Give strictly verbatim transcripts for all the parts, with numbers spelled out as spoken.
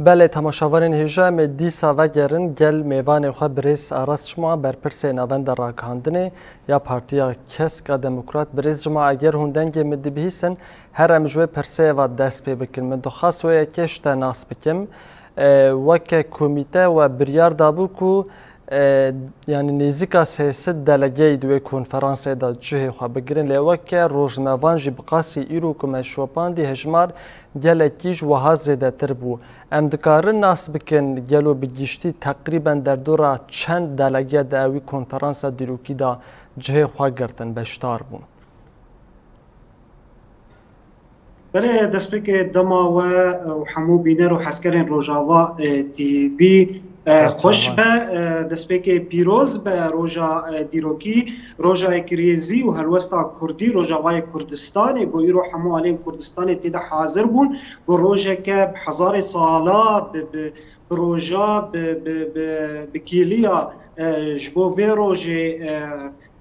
Belê, temaşevanên hêja, em ê dîsa vegerin gel mêvanê xwe birêz Aras Cuma, berpirsê navenda ragihandinê ya Partiya Kesk a Demokrat. Birêz Cuma, eger hûn dengê min dibihîsin, her em ji wê pirsê ve dest pê bikin. Min dixwest wê yekê ji te nas bikim. E, weke komîte we biryar dabû ku, e, yanî nêzîka sê sed delegeyî di wê konferansê de cihê xwe bigirin. Lê weke rojnamevan jî bi qasî îro ku me şopandî, hejmar gelekî ji wiha zêdetir bû. Em dikarin nas bikin, gelo bi giştî teqrîben derdora çend delege di ewî konferansa dîrokî de cihê xwe girtin, beşdar bûn? Belê, destpêkê dema we û hemû bîner û hezkerên Rojava, e, T V, e, Serçava. Xweş be, e, destpêkê pîroz be roja, e, dîrokî, roja yekirêzî û helwesta Kurdî, Rojavayê Kurdistanê, ku îro hemû aliyên Kurdistanê tê de hazir bûn, ku rojeke bi hezarê sala, bi, bi, bi roja, bi, bi, bi, bi kêliya, e, ji bo vê rojê, e,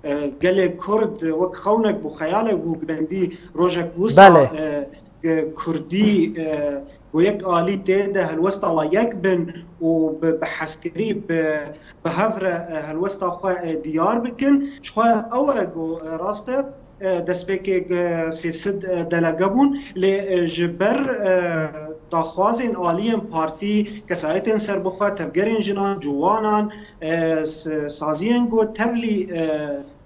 e, gelê Kurd wek xewnek bû, xeyalek bû, gundî rojek wisa, Belê. e, e, Kurdî, e, ku yek alî tê de helwesta wa yek bin û bi, bi hezkirî, bi, bi hev re, e, helwesta xwe, e, diyar bikin. Ji xwe ew e ku, e, rast e, e, destpêkê, e, sê sed, e, delege bûn, lê, e, ji ber, e, daxwazên aliyên partî, kesayetên serbixwe, tevgerên jinan, ciwanan, e, s-, saziyên ku tevlî, e,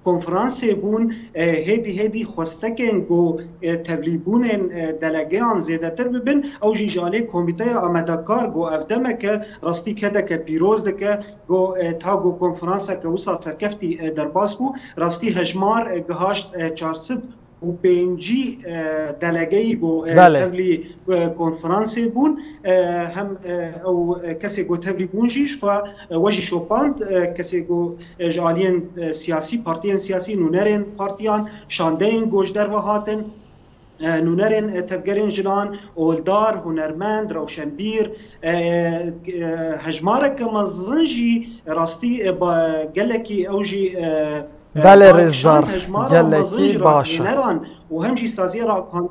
konferansê bûn, e, hêdî hêdî xwestekên ku, e, tevlîbûnên, e, delegeyan zêdetir bibin, ew jî ji alî komîteya amadekar ku ev demeke rastî kedeke pîroz dike, ku, e, ta ku konferanseke wisa serkeftî, e, derbas bû, rastî hejmar, e, gihaşt, e, çar sed û pêncî, e, delegeyî ku, e, Belê. tevlî, e, konferansê bûn, e, hem, e, ew, e, kesê ku tevlî bûn jî ji xwe, e, we jî şopand, e, kesê ku, e, ji aliyên, e, siyasî, partiyên siyasî, nûnerên partiyan, şandeyên ku ji derve hatin, e, nûnerên, e, tevgerên jinan, oldar, hunermend, rewşenbîr, e, e, hejmareke mezin jî rastî, e, ba-, gelekî ew jî, e, e, Belê, ba-, rêzdar, şand hejmara gelekî mezin ji baş e. ragihaneran û hem jî saziya ragihandinê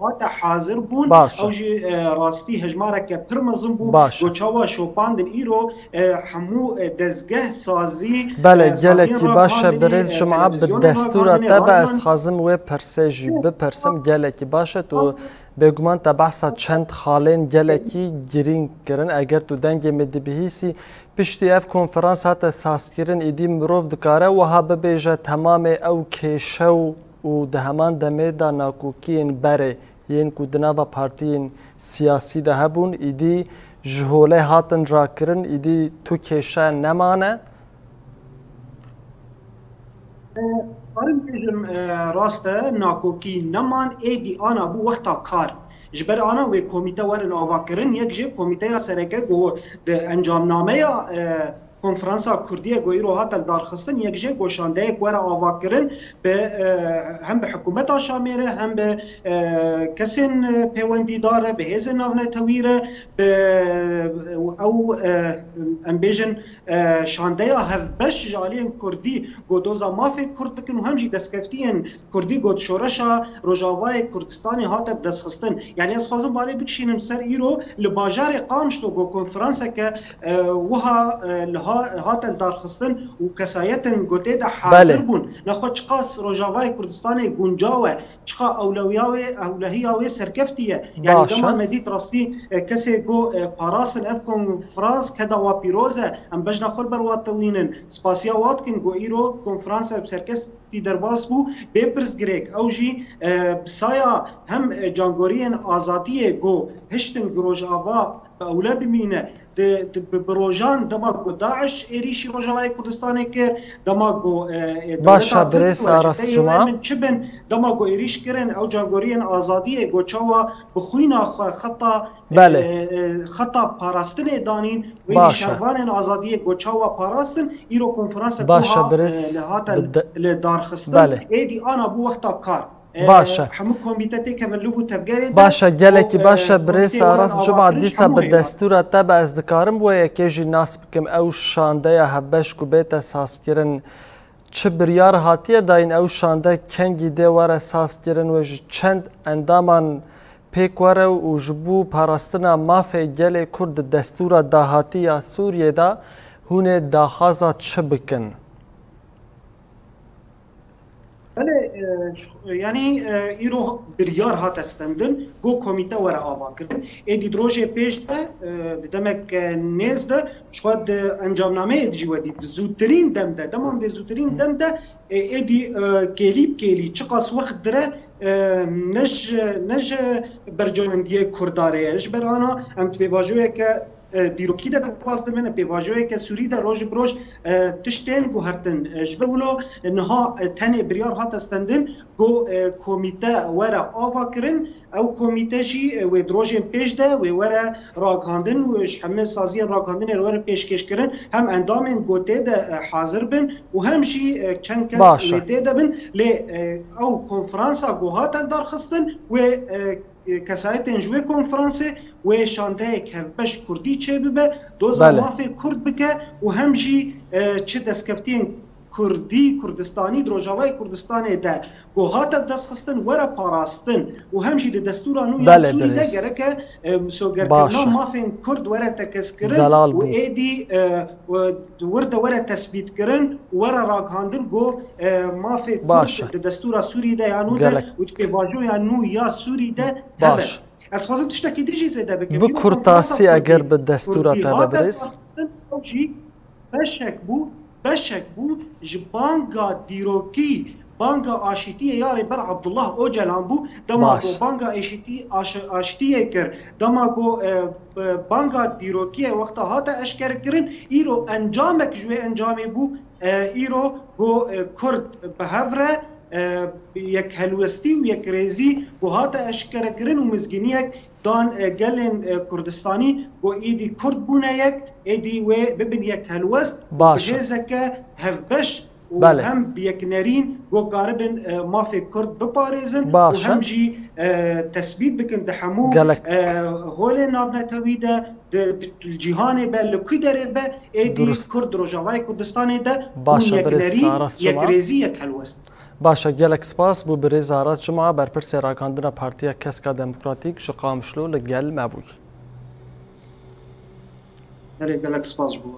hate hazir bûn. Baş e. Ew jî, e, rastî hejmareke pir mezin bû. Baş e. Ku çawa şopandin îro, e, hemû, e, dezgeh sazî, Belê, e, saziyên gelekî baş e, ragihandinê, birêz e, Cuma, bi televîzyonên destûra ragihandinê, te be, ez radyoyan dixwazim wê pirsê jî bipirsim, gelekî baş e. Tu bêguman te behsa çend xalên gelekî girîng kirin. Eger tu dengê min dibihîsî, piştî ev konferans hate sazkirin, îdî mirov dikare wiha bibêje, temamê ew kêşe û, û di heman demê de nakokiyên berê yên ku di nava partiyên siyasî de hebûn, îdî ji holê hatin rakirin, îdî tu kêşe nemane? Karim bêjim, e, rast e, nakokî neman, êdî ana bû wexta kar. Ji ber ana wê komîte werin avakirin, yek jê komîteya sereke ku di encamnameya, e, konferansa Kurdiyê ku îro hate lidarxistin, yek jê ku şandeyek were avakirin, bi, e, hem bi hikûmeta Şamê re, hem bi, e, kesên, e, pêwendîdar re, bi hêzên navnetewî re, bi, e, ew, e, em bêjin, e, şandeya hevbeş ji aliyên Kurdî ku doza mafê Kurd bikin û hem jî destkeftiyên Kurdî ku di şoreşa Rojavayê Kurdistanê hate bi destxistin. Yanî ez dixwazim balê bikişînim ser îro li bajarê Qamişlo ku konferanseke, e, wiha, e, li ha-, hate lidarxistin û kesayetên ku tê de hazir Belê. bûn. Nexwe çiqas Rojavayê Kurdistanê guncaw e, çiqa ewlewiya wê, ewlehiya wê serkeftî ye. Yanî Baş e. dema me dît rastî, e, kesê ku, e, parastin ev konferans keda wa pîroz e. Em bejna xwe li ber wa tewînin. Spasiya wa dikin ku îro konferansa bi serkef tî derbas bû, bê pirsgirêk. Ew jî, e, bi saya hem, e, cangoriyên azadiyê ku hiştin ku Rojava bi ewle bimîne, di, di, bi, bi rojan dema ku DAIŞ êrîşî Rojavayê Kurdistanê kir, dema ku, e, e, Baş e, dewleta Tirk birêz were Aras çeteyê Cuma. wê min çi bin, dema ku êrîş kirin, ew cangoriyên azadiyê ku çawa bi xwîna xwe xeta, e, Belê. e, e, xeta parastinê danîn, Wê Baş e. nîşanvanên azadiyê ku çawa parastin, îro konferansa Baş e, ku ha, birêz e, li hate bi de-, li darxistin, belê. êdî ana bû wexta kar. E, Baş e. hemû komîte têkevin liv û tevgerê de Baş e, gelekî û, baş e, e, birêz komîteyê Aras werin Cuma, avakirin ji dîsa hemû bi mêvan. destûra te be, ez dikarim wê yekê jî nas bikim, ew şandeya hevbeş ku bête sazkirin, çi biryar hatiye dayîn, ew şande kengî dê were sazkirin, wê ji çend endaman pêk were û ji bo parastina mafê gelê Kurd di destûra dahatî ya Sûriyê de hûn ê daxwaza çi bikin? Belê, e, ş-, yanî, e, îro biryar hate stendin, got komîte were avakirin. Êdî di rojê pêş de, e, di demek, e, nêz de, ji xwe di encamnameyê de jî we dît. Di zûtirîn dem de, dema bê zûtirîn dem de, e, êdî, e, kêlî bi kêlî, çiqas wext dire, e, ne ji, ne ji berjewendiyê Kurda re ye. Ji ber ana em di pêvajoyeke e, dîrokî de derbas dibin, pêvajoyeke Sûrî de roj bi roj, e, tiştên guhertin. E, ji ber wilo, e, niha, e, tenê biryar hate stendin, ku, e, komîte were ava kirin. Ew komîte jî, e, wê di rojên pêş de wê were ragihandin û ji hemî saziyên ragihandinê re were pêşkêşkirin. Hem endamên gotê de, e, hazir bin û hem jî, e, çend kes Baş e. wê tê de bin. Lê, e, ew konferansa ku hate lidarxistin wê, e, kesayetên ji wê konferansê wê şandeyek hevbeş kurdî çêbibe, doza Belê. mafê kurd bike û hem jî, e, çi destkeftiyên kurdî, kurdistanî di Rojavayê Kurdistanê de ku hate bidestxistin were parastin û hem jî di destûra nû ya Belê, Sûrî de birêz. gereke, e, misogerkirina Baş e. mafên kurd were tekez kirin Zelal û bû. êdî, e, û wir de were tesbît kirin û were ragihandin ku, e, mafê Baş kurd e. di destûra Sûrî de ya nû de Gelek. û di pêvajoya nû ya Sûrî de Baş. hebe. Ez xwazim tiştekî din jî zêde bikim. Bi Îro kurtasî konferansa eger Kurdî bi destûra Kurdî te de hate birêz. parastin, ew jî beşek bû, beşek bû ji banga dîrokî, banga aşîtiyê ya Rêber Abdullah Ocalan bû. Dema Baş. ku banga aşîtî-, aş-, aşîtiyê kir, dema ku, e, e, banga dîrokiyê wexta hate eşkerekirin, îro encamek ji wê encamê bû, e, îro ku, e, Kurd bi hev re, e, yekhelwestî û yekrêzî ku hate eşkerekirin û mizgîniyek dan, e, gelên, e, Kurdistanî ku êdî Kurd bûne yek, êdî wê bibin yekhelwest û Baş e. bi hêzeke hevbeş û Belê. hem bi yeknerîn ku karibin, e, mafê Kurd biparêzin Baş û e. hem jî, e, tesbît bikin di hemû, Gelek. e, holên navnetewî de, di, di cîhanê be, li ku derê be, êdî Durust. Kurd di Rojavayê Kurdistanê de Baş bûn e, birêz yeknerîn, Aras Cuma. yekrêzî, yekhelwest. Baş e, gelek spas bo birêz Aras Cuma, berpirsê ragihandina Partiya Keska Demokratîk ji Qamişlo li gel me bûyî. Belê, gelek spas ji bo we.